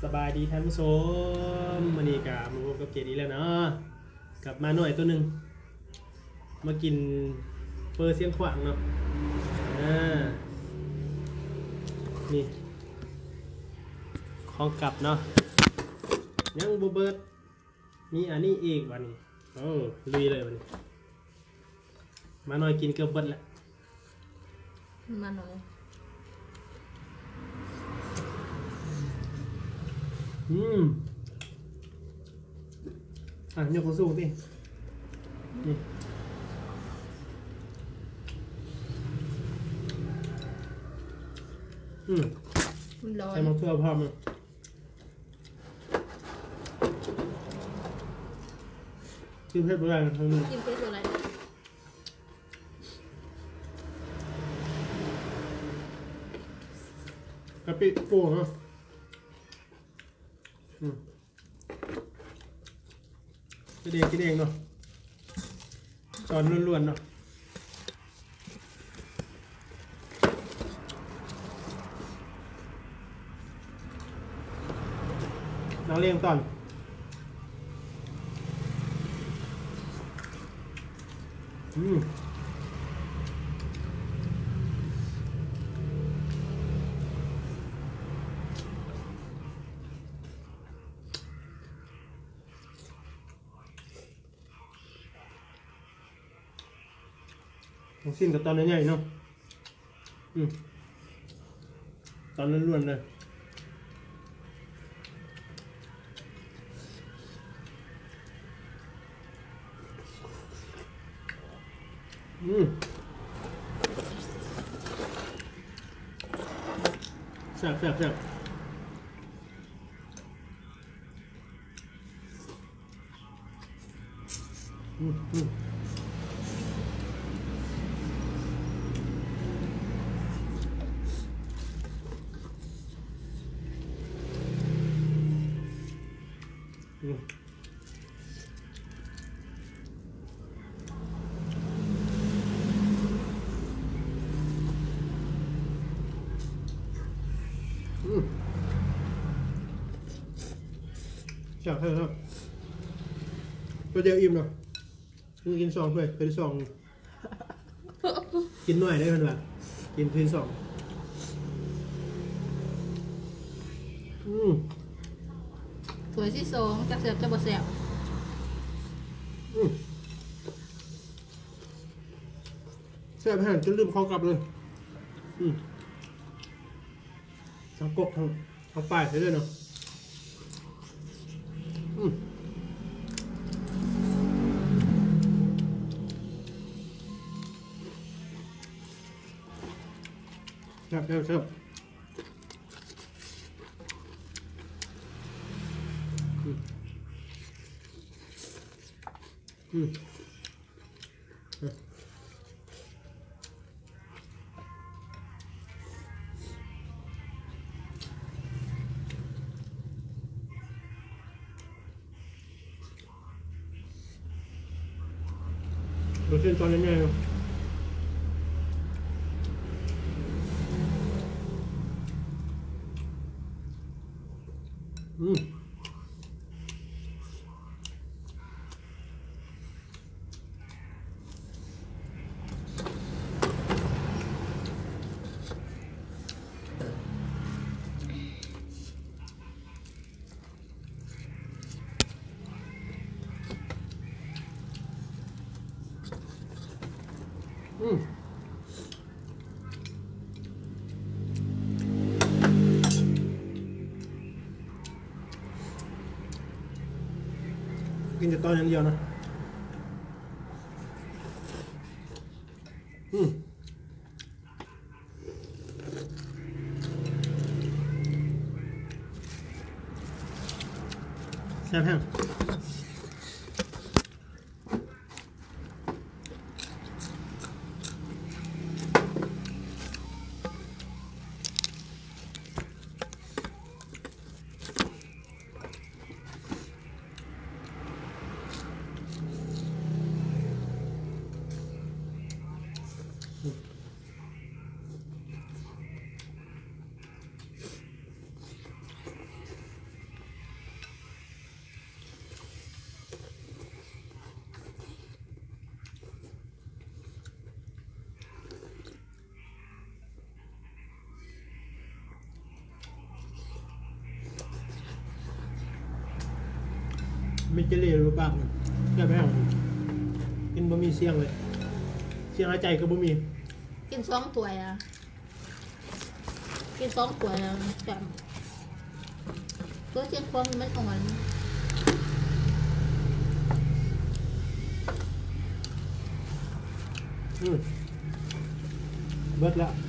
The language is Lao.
ສະບາຍດີທ່ານຜູ້ຊົມ, ມື້ນີ້ກະມາພົບກັບເຈດອີກແລ້ວເນາະ ກັບໝານ້ອຍໂຕໜຶ່ງ ມາກິນເປີຊຽງຂວາງເນາະ. ອາ ນີ້ ຂອງກັບເນາະ ຍັງບໍ່ເບິດ. ມີອັນນີ້ອີກບາດນີ້. ໂອ້ ລຸຍເລີຍບາດນີ້. ໝານ້ອຍກິນເກືອບເບິດແລ້ວ. ໝານ້ອຍ ອືມ ອ່ະ ຍົກຂຶ້ນສູງຕິ. ນີ້ ອືມ ມັນຮ້ອນ ໃສ່ໝາກເຂືອພ້ອມ. ກິນເຜັດບໍ່ໄດ້ນະ ກິນເຜັດບໍ່ໄດ້. ກະປິປູເນາະ. ອືມ ເຮັດເອງກິນເອງເນາະ. ສອນລ້ວນໆເນາະ. ນັກຮຽນຕອນ ອືມ ລູກຊີ້ນກະຕອນໃຫຍ່ໆເນາະ. ອືມ ຕອນລ້ວນໆເລີຍ. ອືມ ແຊບໆໆ. ອືມ ອືມ ອືມ ອືມ ແຊບແທ້ໆ. ໂຕດຽວອີ່ມເນາະ. ຄືກິນສອງຖ້ວຍ ເປັນສອງ ກິນໜ້ອຍເດ້ເພິ່ນວ່າ ກິນເປັນສອງ. ອືມ ຖ້ວຍທີສອງ ຈັກແຊບຈັກບໍ່ແຊບ. ອືມ ແຊບແຮງ ຈົນລືມເຂົ້າກັບເລີຍ. ອືມ ທັງກົກທັງ ເອົາປາຍໃສ່ເລີຍເນາະ. ອືມ ແຊບໆໆ. ອືມ ອືມ ລູກຊີ້ນຕອນໃຫຍ່ໆ ອືມ. ອືມ ກິນແຕ່ຕອນຢ່າງດຽວນະ. ອືມ ແຊບແຮງ. ອືມ. ເປັນເຈເລຢູ່ປາກ ແຊບແຮງ ກິນບໍ່ມີສຽງເລີຍ ສຽງຫາຍໃຈກໍບໍ່ມີ ກິນສອງຖ້ວຍອະ ກິນສອງຖ້ວຍແຊບ ຕົວຊຽງຂວາງມັນອ່ອນ ອືມ ເບິດແລ້ວ.